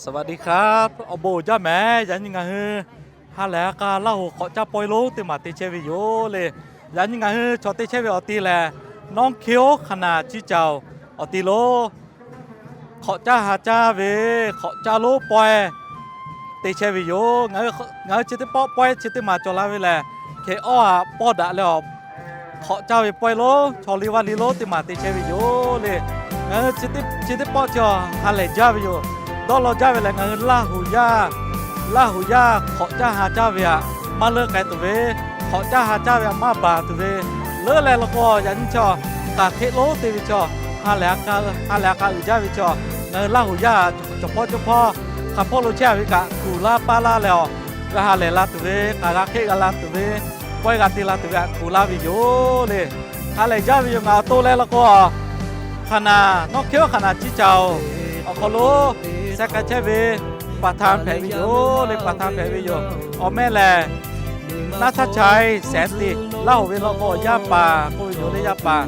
สวัสดีครับ awˬ bon jaˇ mehˍ. Yaꞈ nyi ngaˬ hui ha lehˬ ha k'a Laˇ huˍ hk'awꞈ caˇ pawehˇ lonˉ teˇ maˬ te chehˇ ve yoˬ le. Yaꞈ nyi ngaˬ hui chaw te chehˇ ve awˬ ti lehˬ, North Carolina ciˇ caoˬ awˬ ti lo hk'awꞈ caˇ ha caˇ ve, hk'awꞈ caˇ lonˉ pawehˇ te chehˇ ve yoˬ. Ngaˬ hui chi teˇ pawˆ pawehˇ chi teˇ maˬ cawˬ la ve lehˬ, hk'e awˇ haꞈ pawˇ daꞈ leh awˬ hk'awꞈ caˇ ve pawehˇ lonˉ, chaw liˇ vaˇ liˇ lonˉ teˇ maˬ te chehˇ ve yoˬ le. Ngaˬ hui chi teˇ pawˆ chi ha lehˬ jaˇ ve yoˬ. Dawˇ law jaˇ ve lehˬ, ngaˬ hui Laˇ huˍ yaˇ, Laˇ huˍ yaˇ hk'awꞈ caˇ ha caˇ ve htaꞈ maˇ leuˆ k'ai tuˬ ve, hk'awꞈ caˇ ha caˇ ve htaꞈ maˇ baˬ tuˬ ve, leuˉ leh law k'o, yaꞈ nyi chaw k'aˬ hk'eˆ lonˉ te ve chaw, ha lehˬ ha k'a uiˍ jaˇ ve chaw, ngaˬ hui Laˇ huˍ yaˇ cawˬ hpawˇ cawˇ hpawˇ hk'a hpawˇ lo chehˇ ve kaꞈ kuˬ laˇ paˇ laˇ leh awˬ g'a ha lehˬ la tuˬ ve, k'aˬ g'a hk'eˆ g'a la tuˬ ve, pawehˇ g'a te la tuˬ ve htaꞈ kuˬ laˇ ve yoˬ le. Ha lehˬ jaˇ ve yoˬ. Ngaˬ awˬ to leh law k'o, Hkaˍnanˍ, North Carolina Hkaˍnanˍ ciˇ caoˬ awˬ hk'aw lo sheh k'ai chehˇ ve ประธาน hpehꞈ ve yoˬ le. ประธาน hpehꞈ ve yoˬ. Awˬ meh lehˬ, Naˇ htaˇ chaiˇ shehˍ tiꞈ Laˇ huˍ ve law k'o, yaˇ paˍ k'oˆ ve yoˬ le. Yaˇ paˍ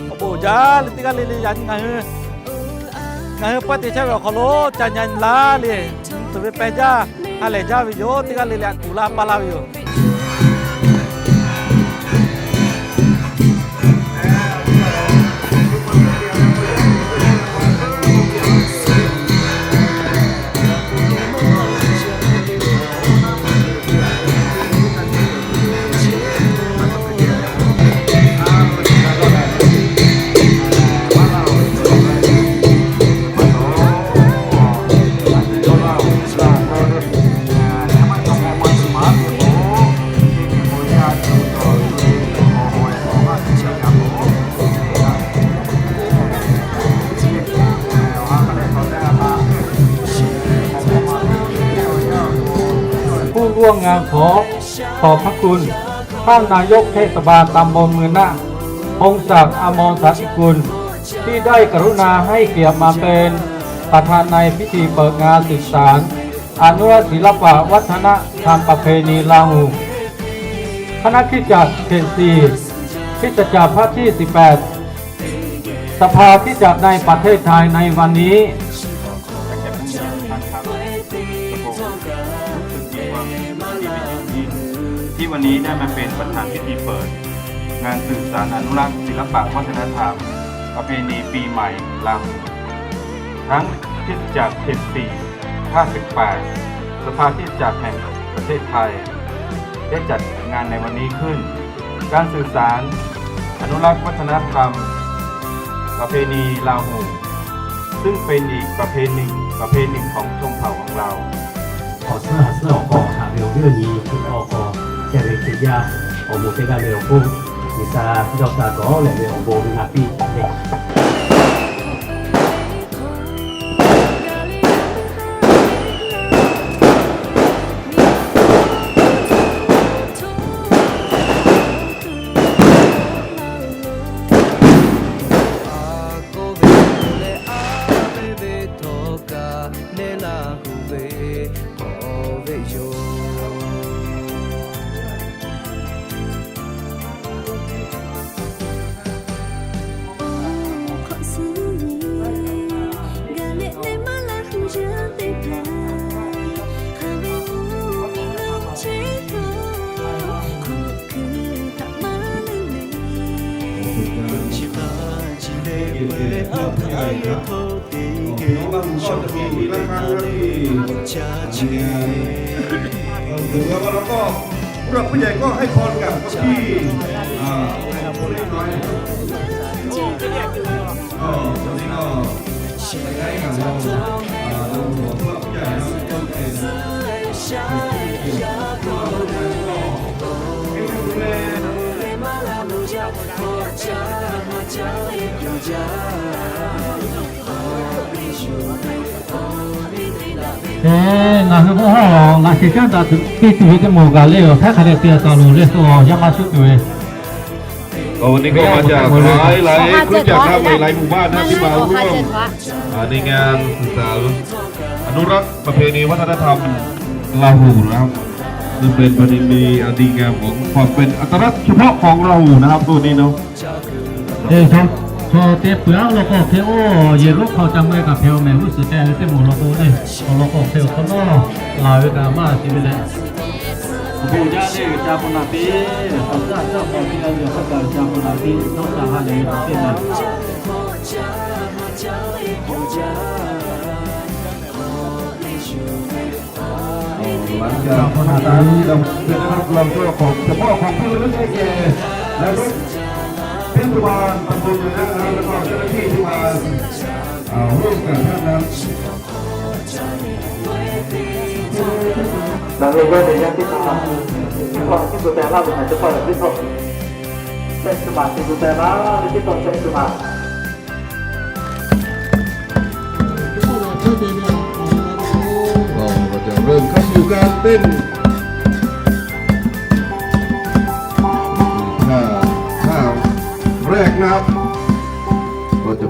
awˬ bon jaˇ le. Teˇ g'aˇ le le yaꞈ nyi ngaˬ hui, ngaˬ hui pawehˇ te chehˇ ve awˬ hk'aw lo ca nyi la le, tuˬ ve peh jaˇ, ha lehˬ jaˇ ve yoˬ. Teˇ g'aˇ le le htaꞈ kuˬ laˇ paˇ laˇ ve yoˬ. Pun luo ngaˬ hk'awꞈ ขอบพระคุณ ท่านนายกเทศบาลตำบลเมืองนะ พงศักดิ์ อมรสาธิกุล ที่ได้กรุณาให้เกียรติมาเป็นประธานในพิธีเปิดงานสืบสาน อนุรักษ์ศิลปะวัฒนธรรมประเพณีลาหู คณะคริสตจักรเขตสี่ คริสตจักรพระที่สิบแปด สภาคริสตจักรในประเทศไทยในวันนี้ อยากจะพูดท่านครับ กระผมรู้สึกมีความยินดีเป็นอย่างยิ่ง ที่วันนี้ได้มาเป็นประธานพิธีเปิด งานสืบสานอนุรักษ์ศิลปะวัฒนธรรม ประเพณีปีใหม่ลาหู ทั้งคริสตจักรเขตสี่ ภาคสิบแปด สภาคริสตจักรแห่งประเทศไทย ได้จัดงานในวันนี้ขึ้น การสืบสานอนุรักษ์วัฒนธรรม ประเพณีลาหู ซึ่งเป็นอีกประเพณีหนึ่ง ประเพณีหนึ่งของชนเผ่าของเรา Awˬ suhˉ ha suhˉ awˬ hk'aw haꞈ ve awˬ viˉ awˬ nyi teˇ hpaˍ awˬ hk'aw chehˇ ve Hkriꞈ yaˇ awˬ moˍ teˇ g'aˇ le awˬ hk'oˆ, G'uiˬsha dawˇ sha gawˬ leh ve awˬ bon naꞈ piˇ le. Ơ, ถึงแล้วก็ ผู้หลักผู้ใหญ่ก็ให้พรกับเจ้าที่ อ่า ให้พรเล็กน้อย ก็ตอนนี้ก็ไปใช้กับเรา อ่า รวมหัวผู้หลักผู้ใหญ่นะ ต้นเป็น Eˬ, ngaˬ hui k'o, ngaˬ shehˍ caˉ daꞈ tuˬ te tuˬ ve teˇ moˍ gaˬ le, awˬ hk'aˇ hk'a dehꞈ te taˍ loˬ le, yaˇ maˇ shuˉ tuˬ ve. วันนี้ก็มาจากหลายๆคริสตจักรครับ หลายๆหมู่บ้านนะ ที่มาร่วม อ่า ในงานสืบสานอนุรักษ์ประเพณีวัฒนธรรมลาหูนะครับ ซึ่งเป็นประเพณีอันดีงามของความเป็นอัตลักษณ์เฉพาะของลาหูนะครับ ตัวนี้เนาะ Eˬ, Chaw te peuˬ-aˉ law k'o hk'e oˇ, yehˬ g'uˇ hk'aw ca mui kaꞈ hpehꞈ-aw mehˍ, g'uˇ suhˍ te ve teˇ moˍ law k'o le, awˬ lawn k'o hk'e awˬ hk'awꞈ nawˉ laˬ ve kaꞈ maˇ te ve leh, awˬ bon jaˇ le, ca hpaw naˍ piˇ, awˬ caˇ caˇ hpaw piˇ la ve awˬ hk'aˇ kaꞈ ca hpaw naˍ piˇ, dawˇ ca ha lehˬ ve htaꞈ piˇ leh, Hpaw naˍ piˇ, เราจะได้รับรองตัวของเฉพาะของที่ระลึกให้แก่ และ เทศบาลตำบลนะครับ แล้วก็เจ้าหน้าที่ที่มา อ่า ร่วมกันนะครับ Nawˬ hui yawˇ ve yaˇ teˇ hpaˍ, teˇ hpaˍ tiˉ k'o teh laˇ ve htaꞈ teˇ hpaˍ yaꞈ teˇ htawˇ, tehˆ suh maˬ teˇ k'o teh laˇ ve teˇ htawˇ tehˆ suh maˬ. Ơ, เราจะเริ่มเข้าสู่การเต้น ท่า ท่าแรกนะครับ ก็จะ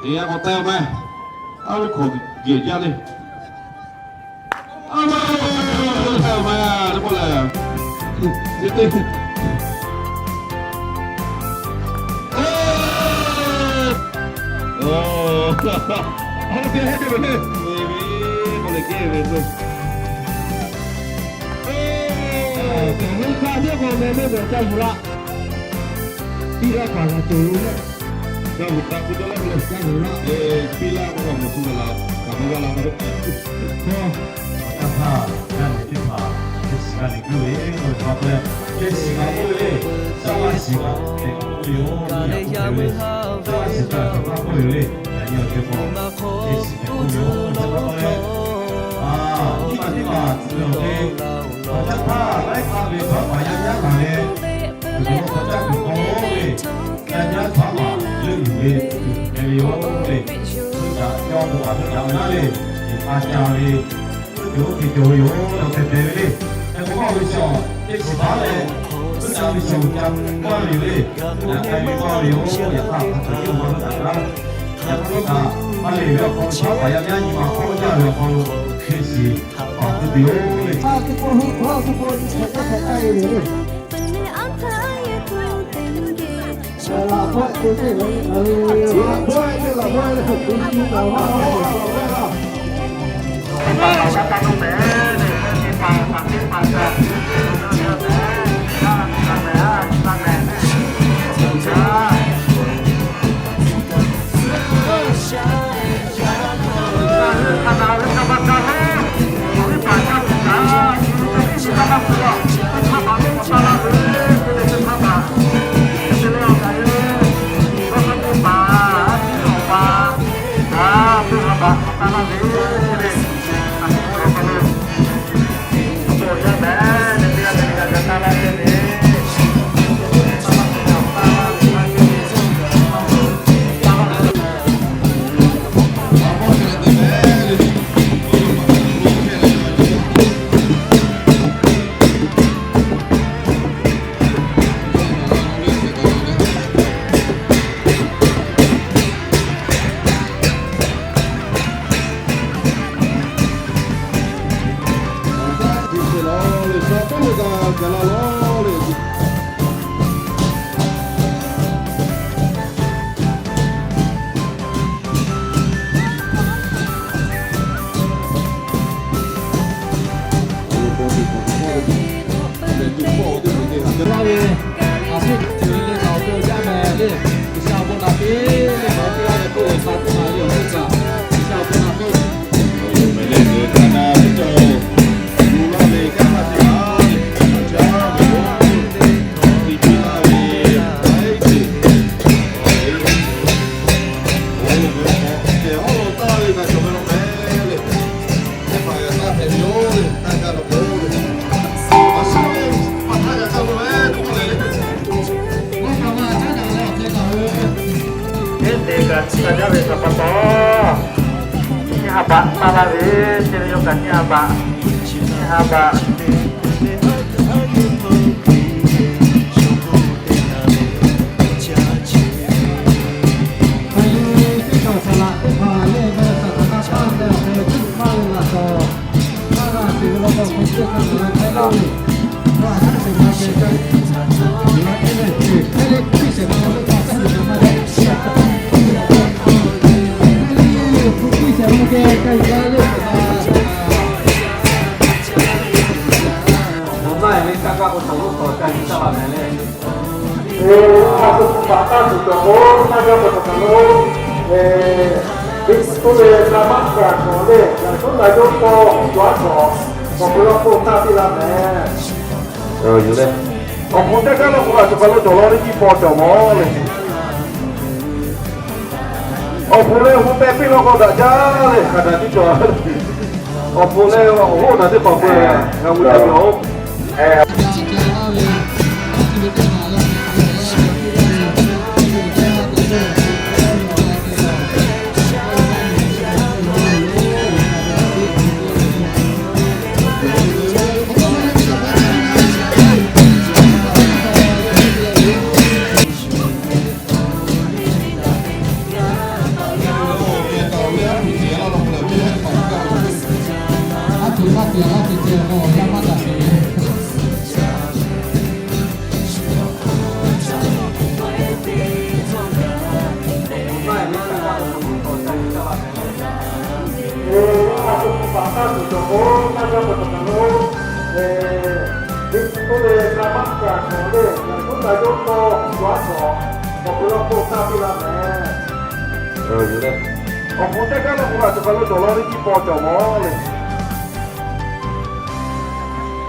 Teˇ g'aˇ k'awꞈ teh meh. A, ve hk'awꞈ geh jaˇ le. A, teh meh, teˇ pawˆ lehˬ. Oˇ, a, teˇ hehˉ teˇ ve le. K'awꞈ lehˬ kehˉ ve k'o, teˇ hk'aˇ teˇ k'awꞈ meh meh ve ca yuˬ laˇ. Piˇ laˇ kaꞈ g'a cawˬ ve le. G'a vuˬ taˍ k'o dawˇ laˇ k'o lehˬ g'a vuˬ laˇ. Piˇ laˇ k'o g'a vuˬ tuˬ g'a laˇ, kaꞈ maˇ g'a laˇ k'o. Hkawˇ, awˬ caˇ htaˇ g'a nehˬ teˇ hpaˍ, teˇ shiˍ g'a nehˬ guˇ ve k'oˆ ve hk'a peu-eˬ, teˇ shiˍ g'a k'oˆ ve le, caˇ laˇ shiˍ g'a nehˬ k'oˆ ve yoˬ. Yaꞈ k'oˆ hk'e ve, caˇ laˇ shiˍ g'a nehˬ k'oˆ ve yoˬ le. Yaꞈ nyi awˬ ceuˬ hk'aw teˇ shiˍ g'a k'oˆ ve yoˬ. Teˇ hpaˍ, nyiˇ maˬ teˇ maˬ tcuh ve awˬ hk'e, awˬ caˇ htaˇ laiˉ hk'aˇ ve hpaˍ hpaˍ yaˇ yaˇ maˬ leh, awˬ caˇ kuiˬ hk'aw lo le, yaˇ yaˇ hpaˍ maˬ leuˆ yuˬ ve tuˬ hpehꞈ ve yoˬ le. Heuˆ daꞈ yawˇ k'o kaꞈ heuˆ daꞈ ve naˉ le, a ca ve, heuˆ cawˬ oˇ hk'e cawˬ ve yoˬ. Awˬ tehˬ tehˬ ve le, hk'e k'o maˇ ve chaw teˇ shiˍ hpaˇ leh, heuˆ daꞈ ve chaw ca maˇ ve yoˬ le. Yaꞈ hk'aˇ ve maˇ ve yoˬ. Yaꞈ hk'aˇ hk'a hk'e yawˇ maˇ heuˆ daꞈ ve naˉ. Yaꞈ hk'aˇ kaꞈ maˇ le ve awˬ hk'aw lo, chaw hpaˍ yaˇ yaˇ nyi ma hk'awˇ jaˇ ve awˬ hk'aw lo, teˇ shiˍ awˬ hk'aw te yoˬ le. Teˇ te kaꞈ tcuh taˍ jaˇ ve htaꞈ pa taw, chi ha baꞈ taˇ laˇ ve, chi ve yoˬ kaꞈ chi ha baꞈ, chi ha baꞈ. Awˬ hpu teˇ g'aˇ law k'o, a shu hk'aˬ lo cawˬ law le, nyiˇ paw cawˬ mawˬ le. Awˬ hpu leh hu peh piˇ law k'o, daꞈ jaˇ le, hk'aˬ daꞈ tiˉ cawˬ. Awˬ hpu leh awˬ hoˉ naˬ teˇ hpaˍ hpu g'a gu jaˇ ve yoˬ. Awˬ hpu teˇ g'aˇ law k'o, a shu hk'aˬ lo cawˬ law le, nyiˇ paw cawˬ mawˬ le.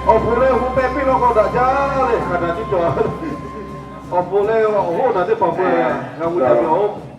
Awˬ hpu leh hu peh piˇ law k'o, daꞈ jaˇ le, hk'aˬ daꞈ tiˉ cawˬ. Awˬ hpu leh awˬ hoˉ naˬ teˇ hpaˍ hpu g'a gu jaˇ ve yoˬ.